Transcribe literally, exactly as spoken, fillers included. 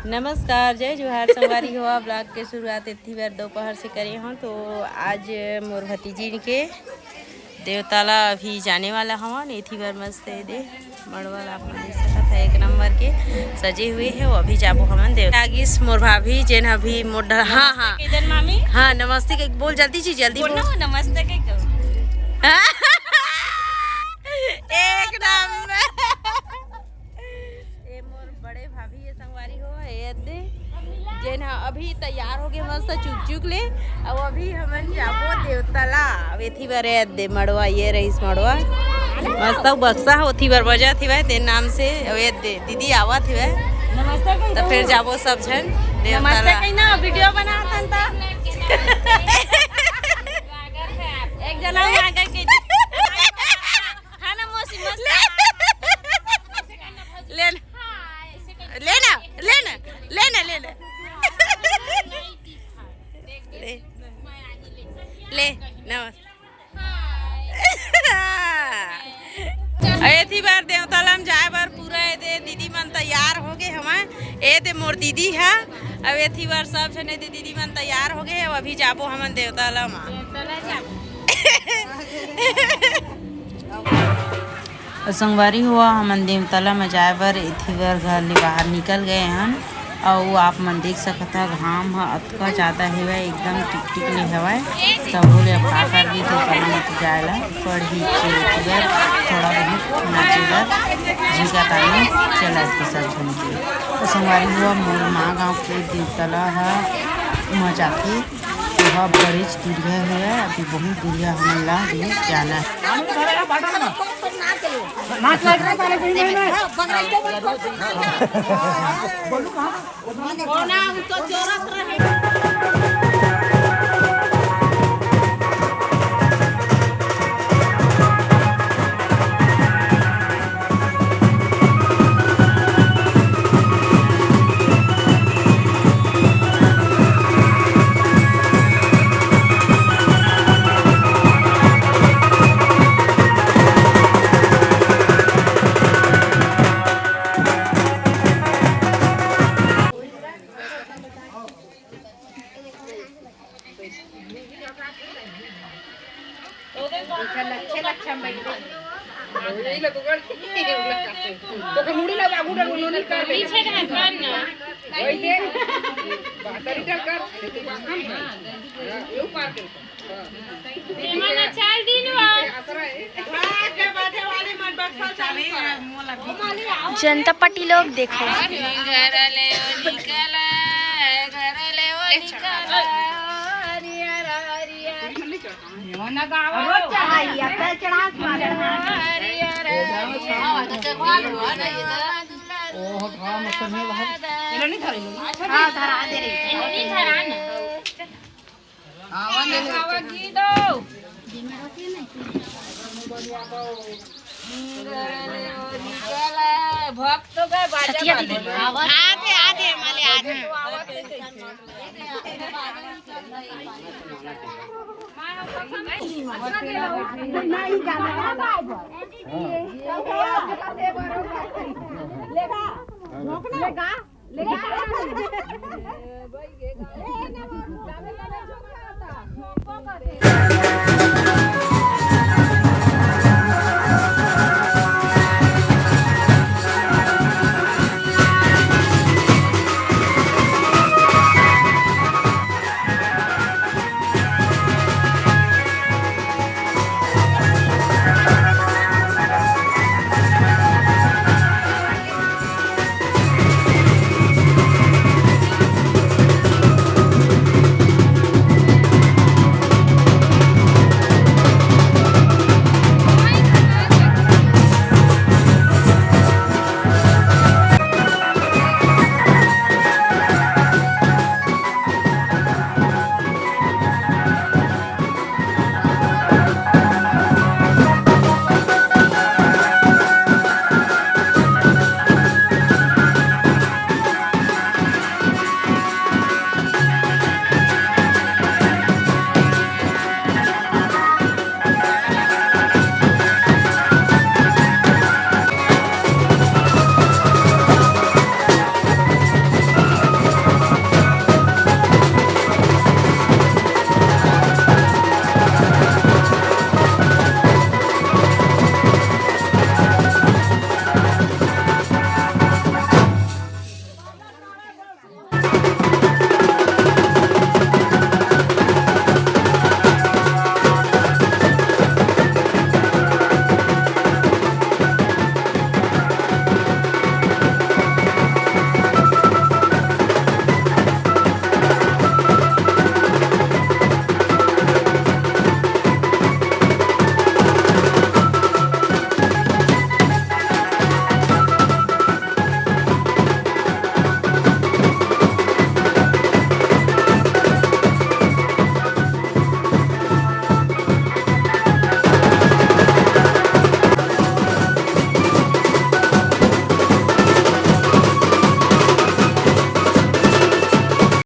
नमस्कार, जय जोहार संगवारी हो। ब्लॉग के शुरुआत एथी बर दोपहर से करे हों, तो आज मोर भतीजिन के देवताला अभी जाने वाला हवन, एथी बर मस्त ए दे मड़वा ला आप मन देख सकत है, एक नंबर के सजे हुए है। वो अभी जाबो हमन देव आगिस मोर भाभी, जेन अभी मोर ढ-, हाँ, हाँ। के जन मामी। हाँ, नमस्ते के बोल, जल्दी जी, जल्दी बोल बोल। ना, नमस्ते के कहो। हाँ। एक नंबर। ए मोर बड़े भाभी, ये संगवारी हो, ए दे, जेन ह अभी तैयार हो गए मस्त चुक चुक ले। अब अभी हमन जाबो देवताला। अब एथी बर ए दे मड़वा, ये रहीस मड़वा। मस्त बक्सा ह ओथी बर बजा थी भाई, तेन नाम से। अब ए दे दीदी आवा थी भाई। नमस्ते कही तो फिर जाबो सब झन देवताला। नमस्ते कही ना, वीडियो बना हन ता। एक जना आगे के। हाँ ना मौसी, मस्त। ले ना, ले ना, ले ना, ले ना, ले ना। ले, ले, नमस्ते। अरे एथी बार देवताला म जाए बर पूरा ए दे दीदी मन तैयार हो गए हवय। ए दे मोर दीदी हा। अब एथी बार सब झन ए दे दीदी मन तैयार हो गए। अब अभी जाबो हमन देवताला म। अउ संगवारी हो, हमन देवताला म जाए बर एथी बर घर ले बाहर निकल गए हन। अउ आप मन देख सकत ह, घाम ह अतका ज्यादा हेवय, एकदम टिकटिक ले हवय। तभो ले अब का करबे, देवताला म तो जाए ला पड़ही। एथी बर थोड़ा बहुत नाचे बर झिका तानी चलत के सब झन के। अउ संगवारी हो, मोर माँ गाँव के देवताला ह म जाथे। ओहा बड़ेच दूरिहा हे, अभी बहुत दूरिहा हमन ला भी जाना हे। जनता पार्टी लोग देखो। घर ले ओ निकला, घर ले ओ निकला, हरियर, हरियर। भक्त का बाजा सतिया दीदी। आते, आते, माले आते।